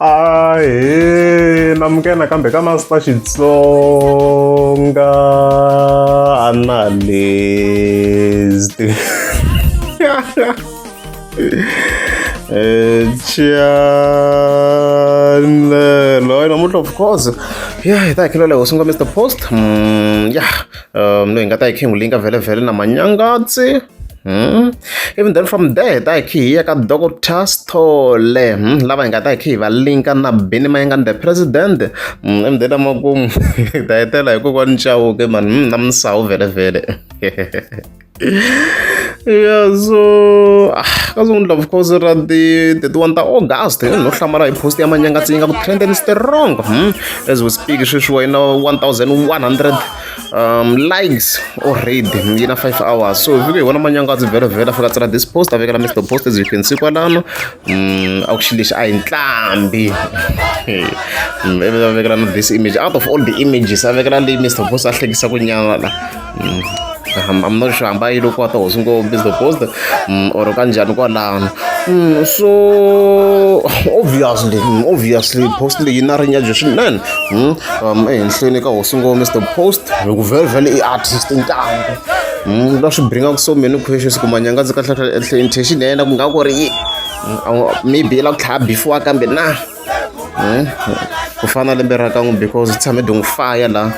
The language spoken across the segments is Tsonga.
Ahee namukela nakambe ka Master Xitsonga Analyst channel namuntlha of course ya hi ta hi khelela hosi nga Mr Post ya loyi hi nga ta hi khe hi n'wi linka vhele vhele na Manyangatsi. Even then from there hi ta hi khe hi ya ka Doctor Sithole lava hi nga ta hi khe hi va linka na Benny Mayengani the president and then emakumu hi ta hetela hi kokwani Chauke mani na misawu vhele vhele yeah so ka sungula of course ra ti 31 ta August no hlamala hi post ya Manyangatsi yi nga ku trend and strong as we speak sweswiwa yi na 1100 likes already yi na 5 hours so hi fike hi vona Manyangatsi vhele vhele a fika tsala this post a vekela Mr Post as you can see kwalano a ku xilo lexi a hi ntlambi ivi a vekela na this image out of all the images a vekela leyi Mr Post a hlekisa ku nyana la I'm not sure hambi a yile kwata hosi ngo Mr Post or kanjhani kwalano so obviously obviously post leyi yi na rinyadzo swinene ehenhleni ka hosi ngo Mr Post hi ku vhele vhele i artist ntangu la swi bringaka so many questions ku Manyangatsi kahle kahle intention ya yena ku nga ku ri maybe yi lava ku tlhaya before kambe na ku fana na lembe ra kan'we because tshame di n'wi faya la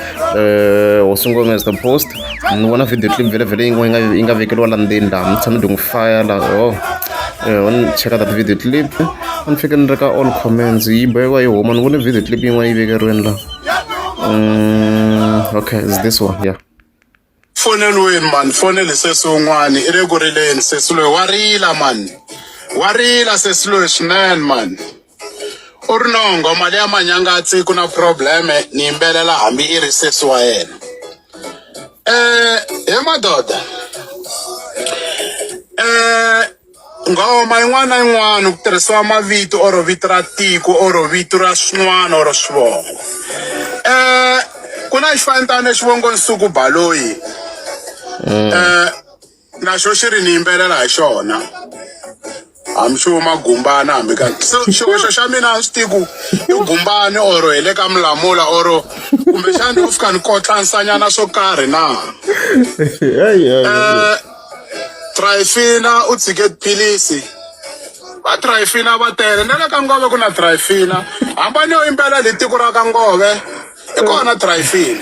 hosi ngo Mr Post ni vona video clip vhele vhele yin'we yi nga yi nga vekeriwa la ndzeni laha ni tshame di n'wi faya la oh ni cheka that video clip a ni fike ni ri ka all comments yi bohiwa yi huma ni vone video clip yin'wana yi vekeriweni la okay is this one yeah Foneliweni mani foneli sesi un'wani i le ku rileni sesi loyi wa rila mani wa rila sesi loyi swinene mani u ri no nghoma leya manyangatsi ku na probleme ni yimbelela hambi i ri sesi wa yena eh he madoda eh Nghoma yin'wana na yin'wana ku tirhisiwa mavito or vito ra tiko or vito ra swin'wana or swivongo. Ku na xifanyetana xivongo Nsuku Baloyi na xo xi ri ni yimbelela hi xona hambi xi huma Gumbana hambi ka so xihoxo xa mina a ni swi tivi ku i Gumbani or hi le ka Mulamula or kumbexana no fika ni kotlansanyana swo karhi na. Trifina u tshike tiphilisi va Trifina va tele na le ka Ngove ku na Trifina hambani yo yimbela hi tiko ra ka Ngove i kona Trifina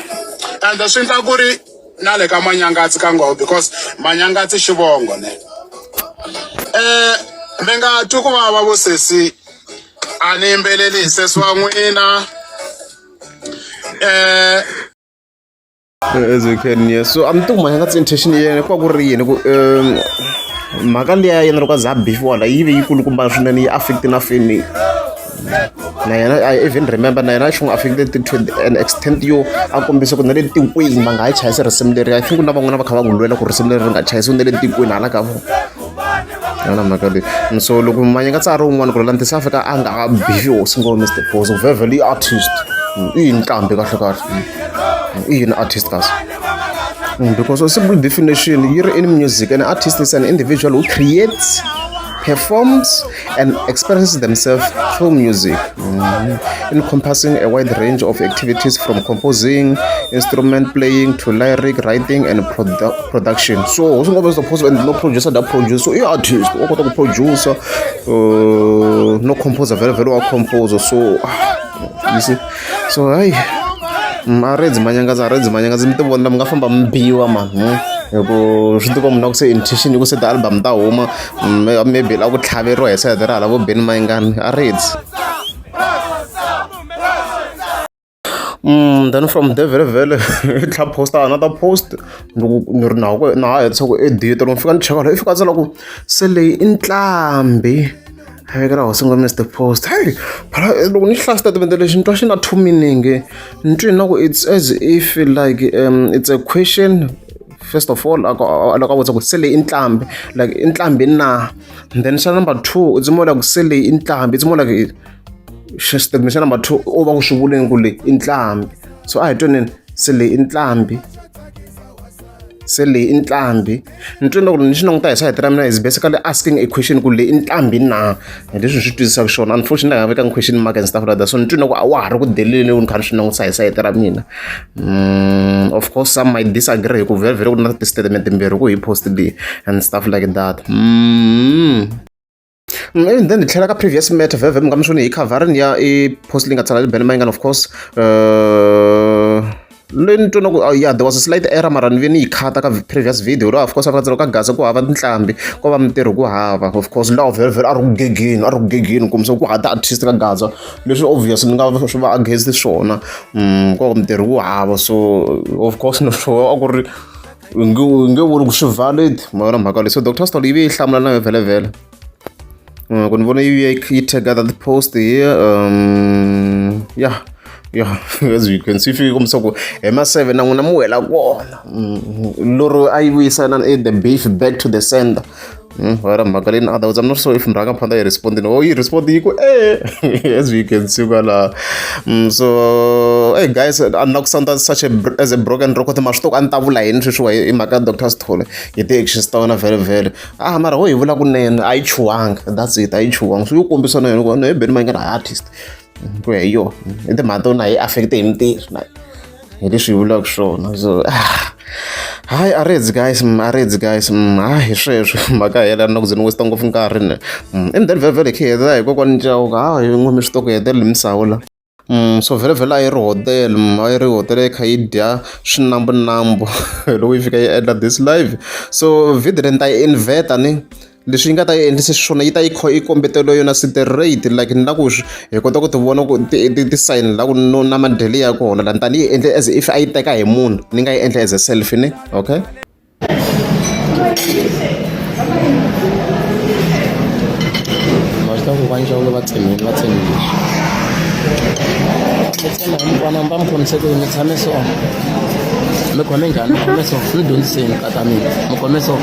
ende swi endla ku ri na le ka Manyangatsi ka Ngove because Manyangatsi xivongo ne eh mi nga twi ku vava vo sesi a ni yimbeleli hi sesi wa n'wina eh As you can hear. So I'm talking about intention ya yena ku va ku ri yini ku mhaka liya ya yena loko a za a bifiwa la yi ve yi kulukumba swinene yi affect na family na yena I even remember na yena xi n'wi affected to an extent yo a kombisa ku na le tikweni va nga ha chayisi risimu leri I think na van'wana va kha va n'wi lwela ku risimu leri ri nga chayisiwi na le tikweni hala ka vona yona mhaka leyi so loko Manyangatsi a ri un'wana ku langutisa a fika a nga bifi hosi ngo Mr Boss vhevhele i artist i yini nqambi kahle kahle i yini artist kasi because a simple definition yi ri in music an artist is an individual who creates performs and expresses themselves through music encompassing a wide range of activities from composing instrument playing to lyric writing and production so swi nga suppose and no producer da produce so i artist wa kota ku producer no composer vhele vhele wa composer so you see so hayi a redzi manyangaza a redzi manyangaza mi ti vona mi nga famba mi biwa mani hi ku swi tikomba na ku se intention yi ku se ti-album ta huma maybe la ku tlhaveriwa hi sayiti ra hala vo Benny Mayengani a redzi then from there vhele vhele i tlha post-a another post loko ni ri na ku na ha hetisa ku edit loko ni fika ni cheka la i fika a tsala ku se leyi i nqambi a vekela hosi ngo Mr Post hey phela loko ni hlaya xitatimende lexi ni twa xi na two meaning ni twi na ku it's as if like it's a question first of all a loko a vutisa ku se leyi i nqambi like i nqambi na then xa number two it's more like se leyi i nqambi it's more like xitatimende xa number 2 u va ku swi vuleni ku leyi i nqambi so a hi twaneni se leyi i nqambi. Se leyi i nqambi. Ni twe loko ni swi languta hi sayiti ra mina is basically asking a question ku leyi i nqambi na, hi leswi ni swi twisisaka xiswona. Unfortunately a nga vekangi question mark and stuff like that, so ni twe na ku a wa ha ri ku deleleni loko ni kha ni swi langutisa hi sayiti ra mina. Of course some might disagree hi ku vhele vhele ku na ti-statement timbirhi ku hi post leyi and stuff like that. And then hi tlhela ka previous matter vhele mi nga mi swi hi khavharini ya i post leyi nga tsala Benny Mayengani, of course. Leyi ni twa na ku yeah, there was a slight error, mara ni ve ni yi khata ka previous video laha. Of course a va tsala ka Gaza ku hava tinqambi, ko va mintirho ku hava. Of course laha vhele vhele a ri ku gegeni, a ri ku gegeni, kombisa ku hava ti-artist ka Gaza, leswi obvious ni nga swi va against swona. Ko mintirho ku hava, so of course na swona a ku ri nge vuli ku swi valid ma yona mhaka leyi. So Dr Stol yi ve yi hlamula na yo vhele vhele ku ni vona yi yi tag that post here. Yeah, as you can see, fike kombisa ku hi ma 7 na n'wina mi wela kona loro a yi vuyisa na the beef back to the sender. Wera mhaka leyi. In other words, I'm not sure if murhangaphandla yi respondini or yi respond yi ku eh, as you can see kwala. So hey guys, a ni la ku sound such a as a broken record, ma swi tiva ku a ni ta vula yini sweswiwa hi mhaka ya Dr Sithole hi ti-actions ta wena vhele vhele. Ah, mara ho hi vula kunene, a yi chuhanga, that's it, a yi chuhanga. So yi kombisa na yona ku no, hi Benny Mayengani a artist ku ya hi yona i timhaka to na yi affect hi mintirho na hi leswi hi vulaka swona. So ah, hayi, a redzi guys, a redzi guys, hayi, hi sweswo mhaka hela na ku ze ni waste ngopfu nkarhi ne. And then vhele vhele hi khe hi hetelela hi kokwani Chauke. Ha hi n'wi mi swi tiva ku hetelele misawu la. So vhele vhele a yi ri hotel, a yi ri hotel yi kha yi dya swinambunambu loko yi fika yi endla this live. So video leyi ni ta yi invert ni leswi yi nga ta yi endlise xiswona, yi ta yi kha yi kombetelo yona straight, like ni la ku hi kota ku ti vona ku ti-sign la ku no na madyele ya kona la ni ta ni yi endle as if a yi teka hi munhu, ni nga yi endla as a selfie ni, okay. Ma swi tiva kokwani Chauke va tsemile, va tsemile leswi mi tsema hi mukwana va mi khomise ku yini? Mi tshame so, mi khome njhani? Mi khome so, ni dyondziseni nkata mina, mi khome so,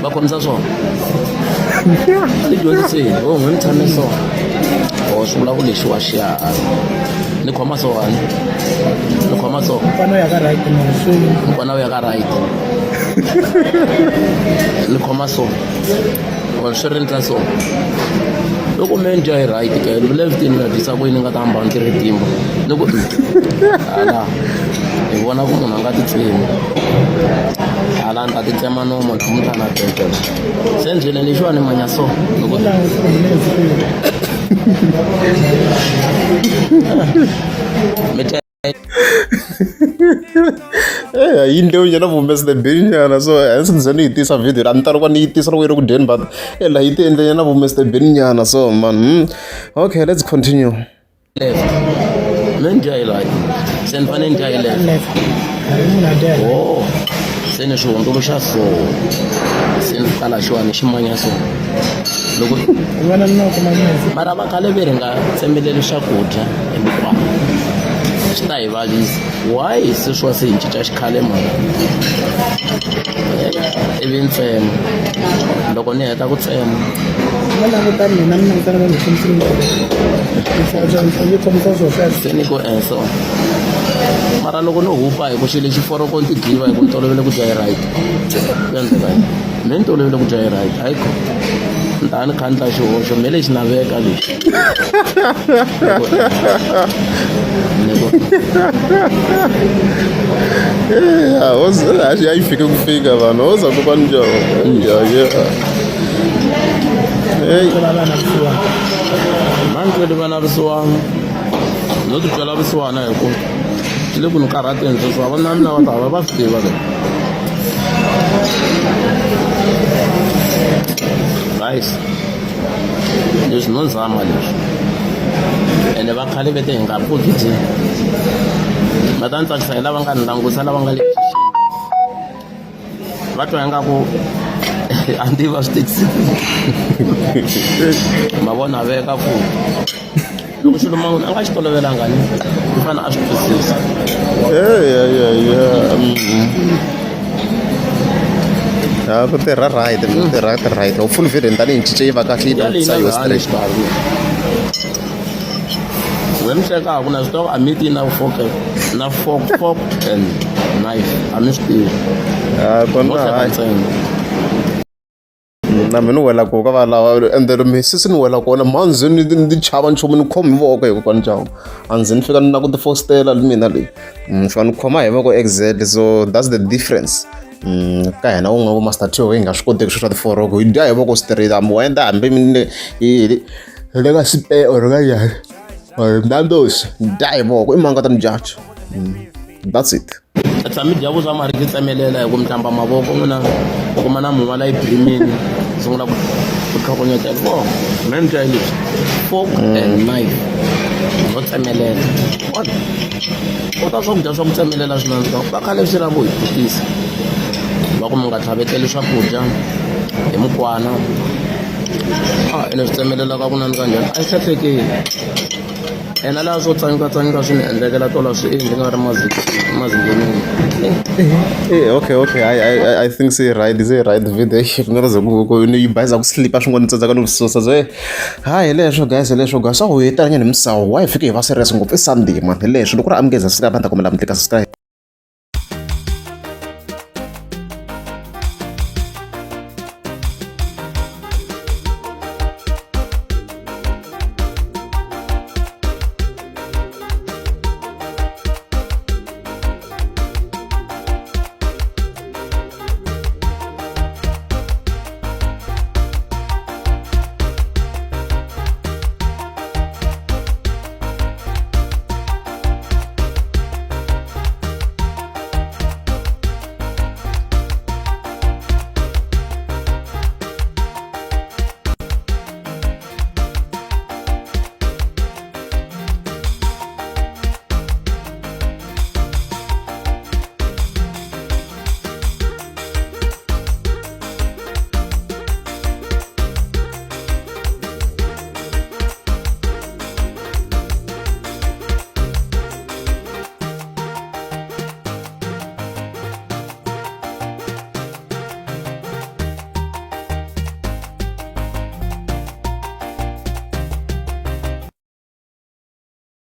va khomisa swona, ni dyondziseni. O n'we mi tshame so, o swi vula ku lexiwa xiharhi ni khoma so, hani ni khoma so. Mukwana u ya ka right na swi. Mukwana u ya ka right, ni khoma so or swi ri ndla so. Loko me ni dya hi right ke, left ni nga dyisa ku yini? Nga ta hamba ni ri timba ni ku hala hi vona ku munhu a nga ti tsemi hala, ni ta ti tsema nomo namuntlha na bebe se ndleleni lexiwani manya so ni ku mi Eh, yi ndlewu nyana vumbese the bin nyana, so hence ni ze ni yi tisa video a ni tala ku va ni yi tisa loko yi ri ku dyeni, but eh, la yi ti endle nyana vumbese the bin nyana, so man. Okay, let's continue. Left me ni dya hi right, se ni fanele ni dya hi left. Left. Hari munhu a dya hi right. Oh, se ni swi hundzuluxa so, se ni fika laxiwani xi manya so loko U vona noko manyezi. Mara va khale ve ri nga tsemeleli swakudya hi mukwana, swi ta hi vavisa. Why sweswiwa se hi cinca xikhale mani? Ivi ni tsema, loko ni heta ku tsema Va languta mina, ni languta na vanhu yi khomisa swilo sweswo. Se ni ku enso, mara loko no hupa hi ku xilo lexi foroko ni ti diva hi ku ni tolovele ku dya hi right, ku endleka yini? Me ni tolovele ku dya hi right, ayikho ni ta ni kha ni tla xihoxo me lexi naveka lexi. Ni ku Yeah, ya yi fike ku fika vanhu wo za kokwani Chauke, yeah. Hey. Va vana kusuhani. Ma ni tweli vana vusiwana, no ti twela vusiwana hi ku swi le ku ni karhateni sweswi. Va na mina va ta va va swi tiva leswi. Guys, leswi no zama leswi, ene va khale ve te hi nga pfuki dyi va ta ni tsakisa hi lava nga ni langusa, lava nga le khixini va twa ingaku a ni va swi tekisi ma vona veka futhi loko xilo man'wana a nga xi tolovelanga ni u fanele a swi twisisa. Yeah. Ha ku tirha right, ku tirha right. Hopefully video ni tani yi cince yi va kahle yi ya leyi langutisa na yo ngani straight. Xikarhi we mi hlekaku na swi tiva ku a miti na fork, na fork, fork and knife a mi swi tivi Ah, mo kona hleka hayi ntsena. Na mina ni wela kona ka valava ende misisi ni wela kona mhandzi ni ni chava nchumu ni khomi hi voko hi kokwana Chauke a ndzi ni fika ni na ku ti fositela mina leyi ni fika ni khoma hi voko exactly. So that's the difference. Ka hina un'we vo Master T hi nga swi koteki swilo swa tiforoko, hi dya hi voko straight hambi wa endla hambi hi le ka sipe or ka njhani or Nando's, dya hi voko i mhaka ta ni judge. That's it. Tshami dya vuswa mari ki tsemelela hi ku mi hlamba mavoko n'wina, u kuma na munhu wa la yi sungula ku ku tlhokonyetela vo me ni twa hi leswi fork and knife no tsemelela u ta swakudya swa ku tsemelela swi nandzika va khale swi lava hi vutisa va ku mi nga tlhaveteli swakudya hi mukwana a ene swi tsemelela ka ku nandzika njhani a yi hlahlekeli ena laha swo tsanyuka tsanyuka swi ni endlekela tola swi endli nga ri mazingeneni. Eh, okay. I think say right, say right video. Ku nga ta ze ku ni yi bayiza ku slipa swin'wana ni tsandzeka no swi susa. So hayi hi leswo guys, hi leswo guys. Swa ku hi talanyana hi misawu. Why hi fike hi va serious ngopfu i Sunday man. Hi leswo loko ku ri amukeza subscribe a ni ta kombela mi tlika subscribe.